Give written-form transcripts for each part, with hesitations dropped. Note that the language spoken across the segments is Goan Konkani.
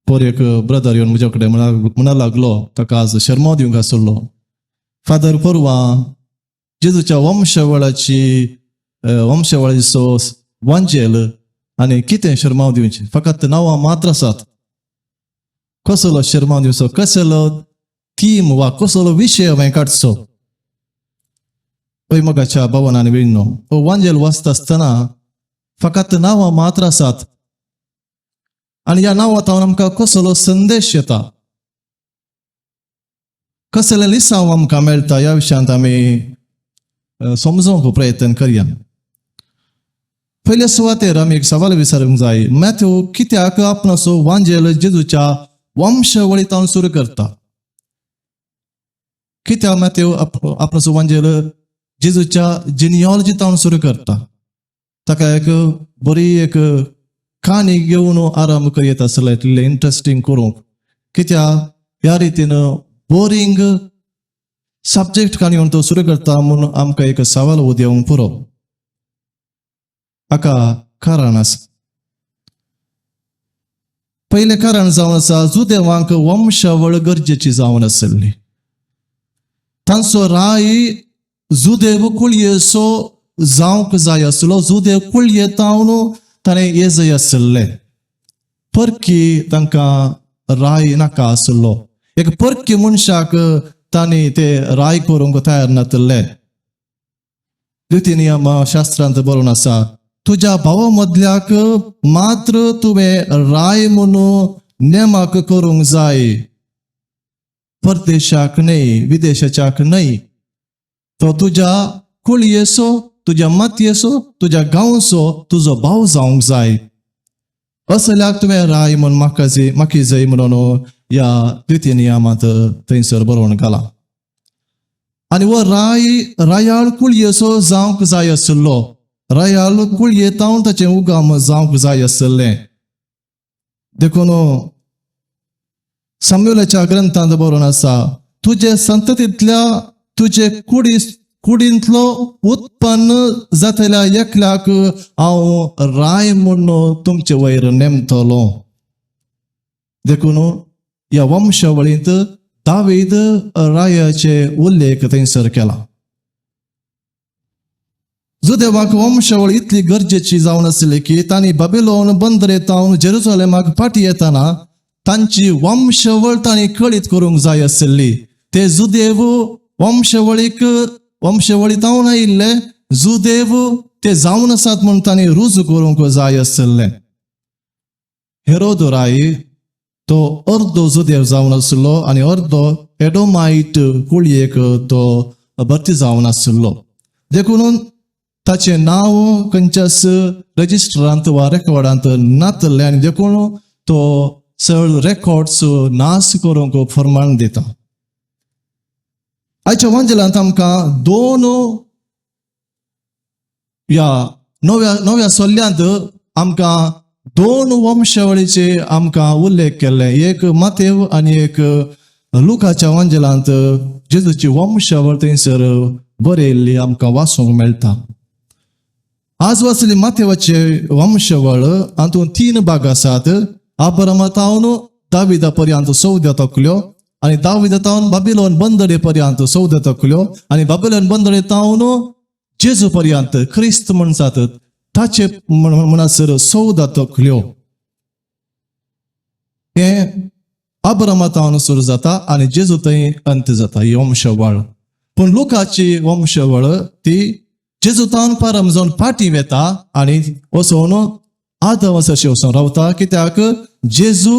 पोर एक ब्रदर येवन म्हज्या कडेन म्हणा लागलो, ताका आज शर्माव दिवंक आसलो, फादर परवां जेजूच्या वंशवळाची वंशवळीचो वांजेल आनी कितें शर्माव दिवचें, फकत नांवां मात्र आसात. कसलो शर्माव दिवचो, कसलो थीम वा कसलो विशय हांवें काडचो? पळय मोगाच्या भावान आनी भयणींनो, हो वांजेल वाचता आसतना फकत नांवां मात्र आसात आनी ह्या नांवां तावन आमकां कसलो संदेश येता, कसलें लिसांव आमकां मेळटा, ह्या विशयांत आमी समजोवंक प्रयत्न करया. पयले सुवातेर आमी एक सवाल विचारूंक जाय, मॅथ्यू कित्याक आपणाचो वांजेल जेजूच्या वंशवळीतावन सुरू करता? कित्याक मॅथ्यू आपणाचो वांजेल जेजूच्या जिनियोलॉजी तावन सुरू करता? ताका एक बरी एक काणी घेवन आरंभ करीत आसले, इतलें इंट्रस्टींग करूंक. कित्याक ह्या रितीन बोरींग सब्जेक्ट काणी घेवन तो सुरू करता म्हूण आमकां एक सवाल उदेवंक पुरो. हाका कारण आसा. पयलें कारण जावन आसा, जुदेवांक वंशावळ गरजेची जावन आसली. तांचो राय जुदेव कुळयेचो जावंक जाय आसलो. जुदेव कुळये तावन ताणें ये जाय आसले, परकी तांकां राय नाका आसलो. एक परकी मनशाक तांणी ते राय करूंक तयार नातले. द्वितीय नियम शास्त्रांत बरोवन आसा, तुज्या भावा मदल्याक मात्र तुवें राय म्हणून नेमाक करूंक जाय, परदेशाक न्हय, विदेशाच्याक न्हय. तो तुज्या कुळयेचो, तुज्या मातयेचो, तुज्या गांवचो तुजो भाव जावंक जाय. असल्याक तुवें राय म्हूण म्हाका माकी जाय म्हणून ह्या द्वितीय नियमांत थंयसर बरोवन घाला. आनी हो राय रायाळ कुळयेचो जावंक जाय आशिल्लो. रायाळ कुळये तावन ताचें उगम जावंक जाय आशिल्लें. देखून साम्युलाच्या ग्रंथांत बरोवन आसा, तुजे संततींतल्या तुजे कुडींतलो उत्पन्न जातल्या एकल्याक हांव राय म्हूण तुमचे वयर नेमतलो. देखून ह्या वंशावळींत दावीद रायाचे उल्लेख थंयसर केला. जुदेवाक वंशावळ इतली गरजेची जावन आसली की तांणी बाबिलोन बंदरेतावन जेरुसलेमाक फाटी येतना तांची वंशावळ तांणी कळीत करूंक जाय आशिल्ली. ते जुदेव वंशावळीक वंशावळीतावन आयिल्ले जुदेव ते जावन आसात म्हूण तांणी रुजू करूंक जाय आशिल्लें. हेरोद राय तो अर्दो जुदेव जावन आशिल्लो आनी अर्दो एडोमायट कुळयेक तो भरती जावन आशिल्लो. देखून ताचें नांव खंयच्याच रजिस्टरांत वा रेकॉर्डांत नातलें आनी देखून तो चड रेकॉर्ड्स नाश करूंक फर्मान दिता. आयच्या वांजेलांत आमकां दोन ह्या नव्या नव्या सल्ल्यांत आमकां दोन वंशावळीचे आमकां उल्लेख केल्ले, एक मातेव आनी एक लुकाच्या वांजेलांत जेजूची वंशावळ थंयसर बरयल्ली आमकां वाचूंक मेळटा. आज वाचली मातेवाचे वंशावळ, हातूंत तीन भाग आसात. आब्रामा तावन दाविदा पर्यंत 14 तकल्यो आनी दाविदा तावन बाबिलोन बंदडे पर्यंत 14 तकल्यो आनी बाबिलोन बंदडे तावन जेजू पर्यंत, क्रिस्त म्हणसात ताचे म्हणसर 14 तकल्यो. हे आब्रामा तावन सुरू जाता आनी जेजू थंय अंत जाता ही वंशावळ. पूण लुकाची वंशावळ ती जेजू तावन पारंब जावन फाटीं वेता आनी वचून आदम अशें वचून रावता. कित्याक जेजू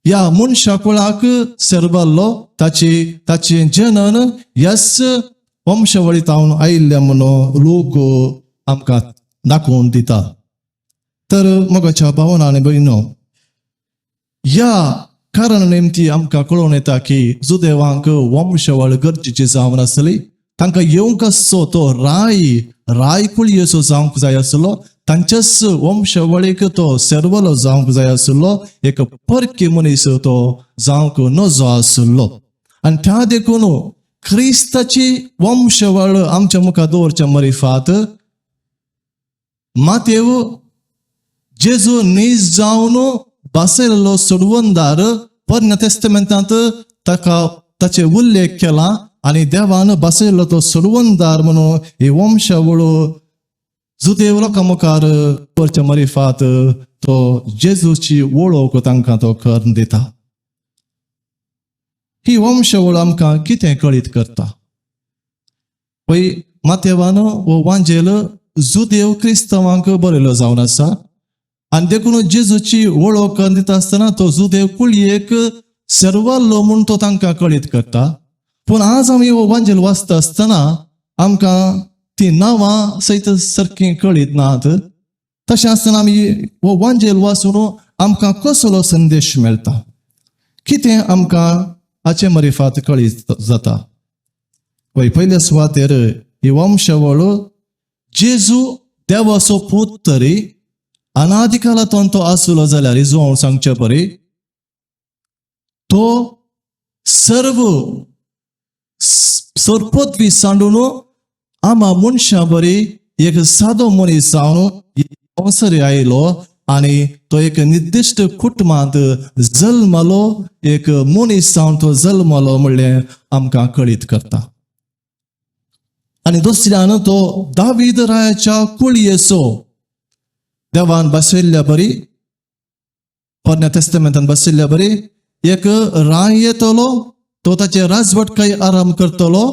ह्या मनशा कुळाक सेरबाल्लो, ताची ताचें जनन ह्याच वंशावळी तावन आयिल्लें म्हणून लोक आमकां दाखोवन दिता. तर मोगाच्या भावना आनी भयणो, ह्या कारण नेमती आमकां कळोवन येता की जुदेवांक वंशावळ गरजेची जावन आसली. तांकां येवंक आसचो तो राय राय कुळयेचो जावंक जाय आसलो. तांच्याच वंशावळीक तो सेरवलो जावंक जाय आसलो. एक परकी मनीस तो जावंक नजो आसलो. आनी त्या देखून क्रिस्ताची वंशावळ आमच्या मुखार दवरच्या मरिफात मातेव जेजू नीज जावन बसयल्लो सोडवणदार पोरण्या तेस्तामेंतांत ताका ताचे उल्लेख केला आनी देवान बसयल्लो तो सोडवणदार म्हणून ही वंशावळ जुदेव लोकां मुखार करच्या मरिफात तो जेजूची वळख तांकां तो करून दिता. ही वंशावळ आमकां कितें कळीत करता? पळय, मातेवान हो वांजेल जुदेव क्रिस्तांवांक बरयलो जावन आसा आनी देखून जेजूची वळख करून दिता आसतना तो जुदेव कुळयेक सर्वाल्लो म्हूण तो तांकां कळीत करता. पूण आज आमी हो वांजेल वाचता आसतना आमकां ती नांवां सयत सारकीं कळीत नात. तशें आसतना आमी हो वांजेल वाचून आमकां कसलो संदेश मेळटा, कितें आमकां हाचे मरिफात कळीत जाता? पळय, पयल्या सुवातेर ही वंशावळ जेजू देवाचो पूत तरी अनादिकालांतून तो आसलो जाल्यार रिजवान सांगचे परी तो सर्व सरपदवी सांडून आमा मनशां बरी एक सादो मनीस जावन संवसारी आयलो आनी तो एक निर्दिश्ट कुटुंबांत जल्मलो, एक मनीस जावन तो जल्मलो म्हणलें आमकां कळीत करता. आनी दुसऱ्यान तो दावीद रायाच्या कुळयेचो देवान बसयल्ल्या बरी, पोरण्या तेस्तामेंतान बसयल्ल्या बरी एक राय येतलो, तो ताचे राजवटकाय आराम करतलो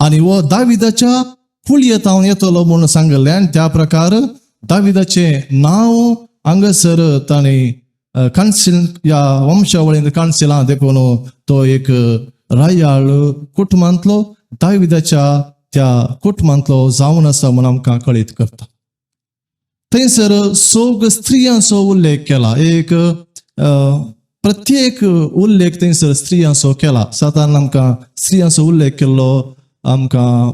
आनी हो दाविदाच्या कुळयेतावन येतलो म्हणून सांगिल्लें. आनी त्या प्रकार दाविदाचें नांव हांगासर ताणें काणसील ह्या वंशावळीन काणसिलां, देखून तो एक रायाळ कुटुंबांतलो दाविदाच्या त्या कुटुंबांतलो जावन आसा म्हूण आमकां कळीत करता. थंयसर सोग स्त्रियांचो उल्लेख केला, एक प्रत्येक उल्लेख थंयसर स्त्रियांचो केला. सादारण आमकां स्त्रियांचो उल्लेख केल्लो आमकां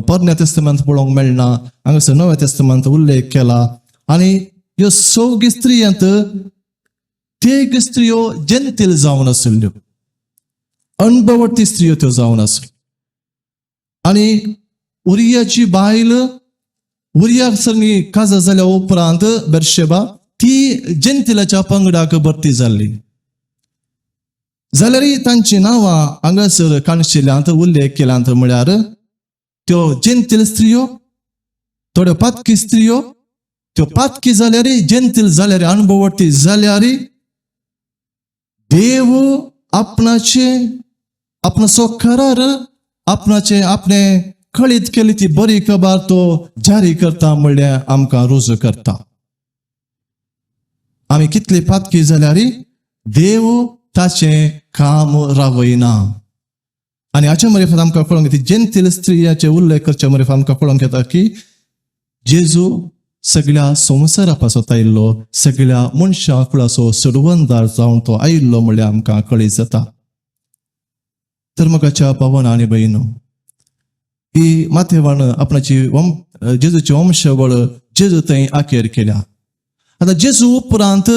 पोरण्या तेस्तामेंत पळोवंक मेळना, हांगासर नव्या तेस्तामेंत उल्लेख केला. आनी ह्यो सौगी स्त्रियांत तेग स्त्रियो जेंतील जावन आशिल्ल्यो, अणभवटी स्त्रियो त्यो जावन आसल्यो. आनी उरियाची बायल, उरिया संगी काजा जाल्या उपरांत बेर्शेबा ती जेंतिलाच्या पंगडाक भरती जाल्ली. जाल्यार तांची नांवां हांगासर काणशिल्ल्यांत उल्लेख केल्यांत, म्हळ्यार त्यो जेंतील स्त्रियो, थोड्यो पातकी स्त्रियो. त्यो पातकी जाल्यार, जेंतील जाल्यार, अणभवटी जाल्यार देव आपणाचे आपणाचो करार, आपणाचे आपणे कळीत केली ती बरी खबर तो जारी करता म्हणल्यार आमकां रुजू करता. आमी कितली पातकी जाल्यार देव ताचें काम रावयना. आनी हाचे मरिफात आमकां कळोंक येता, जेंतील स्त्रियाचे उल्लेख करचे मरिफात आमकां कळोंक येता की जेजू सगळ्या संवसारा पासत आयिल्लो, सगळ्या मनशां कुळाचो सोडवणदार जावन तो आयिल्लो म्हणल्यार आमकां कळीत जाता. तर मोगाच्या भावांनो आनी भयणीनो, ही माथेवान आपणाची जेजूची वंशावळ जेजू थंय आखेर केल्या. आतां जेजू उपरांत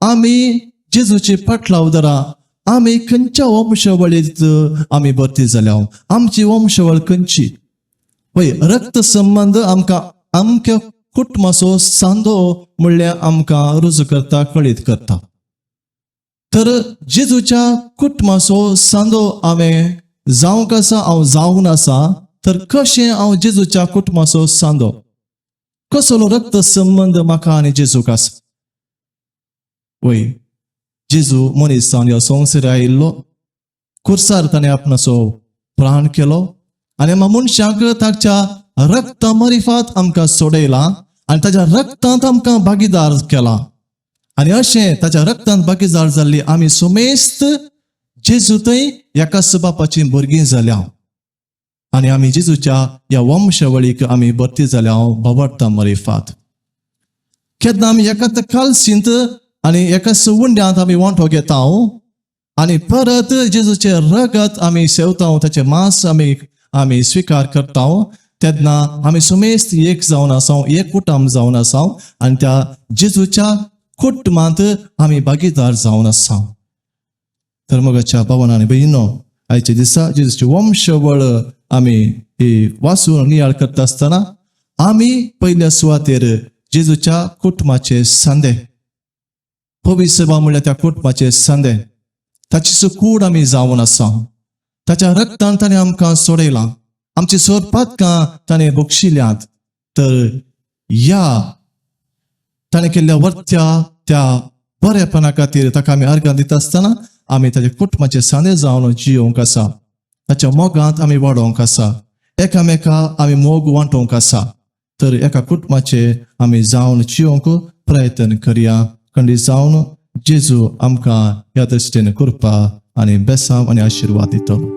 आमी जेजूची पाटलावदारां, आमी खंयच्या वंशावळीत आमी भरती जाल्या? आमची वंशावळ खंयची? पळय, रक्त संबंद आमकां आमच्या कुटुंबाचो सांदो म्हणल्यार आमकां रुजू करता, कळीत करता. तर जेजूच्या कुटुंबाचो सांदो हांवें जावंक आसा, हांव जावन आसा. तर कशें हांव जेजूच्या कुटुंबाचो सांदो? कसलो रक्त संबंद म्हाका आनी जेजूक आसा? वय, जेजू मनीस जावन ह्या संवसार आयिल्लो, खुर्सार ताणें आपणाचो प्राण केलो आनी आमकां मनशांक ताच्या रक्ता मरिफात आमकां सोडयला आनी ताच्या रक्तांत आमकां भागीदार केला. आनी अशें ताच्या रक्तांत भागीदार जाल्ली आमी सुमेस्त जेजू थंय एकाच बापाची भुरगीं जाल्या आनी आमी जेजूच्या ह्या वंशावळीक आमी भरती जाल्या. भावार्था मरिफात केन्ना आमी एकाच कालसींत आनी एकाच उंड्यांत आमी वांटो घेता आनी परत जेजूचें रगत आमी सेवता, ताचें मांस आमी आमी स्विकार करता, तेन्ना आमी सुमेस्त एक जावन आसा, एक कुटुंब जावन आसा आनी त्या जेजूच्या कुटुंबांत आमी भागीदार जावन आसा. तर मोगाच्या भावांनो आनी भयणीनो, आयच्या दिसा जेजूची वंशवळ आमी ही वाचून नियाळ करता आसतना आमी पयल्या सुवातेर जेजूच्या कुटुंबाचे सांदे. पवित्र सभा म्हणल्यार त्या कुटुंबाचे सांदे. ताची कूड आमी जावन आसा. ताच्या रक्तान ताणें आमकां सोडयलां, आमची सोरपातकां ताणें बक्षिल्यांत. तर ह्या ताणें केल्ल्या वर्त्या त्या बरेपणा खातीर ताका आमी अर्गां दिता आसतना आमी ताच्या कुटुंबाचे सांदे जावन जियोवंक आसा. ताच्या मोगांत आमी वाडोवंक आसा, एकामेका आमी मोग वांटोवंक आसा. तर एका कुटुंबाचे आमी जावन जियोवंक प्रयत्न करया. खंडीत जावन जेजू आमकां ह्या दृश्टीन कृपा आनी बेसांव आनी आशिर्वाद दितलो.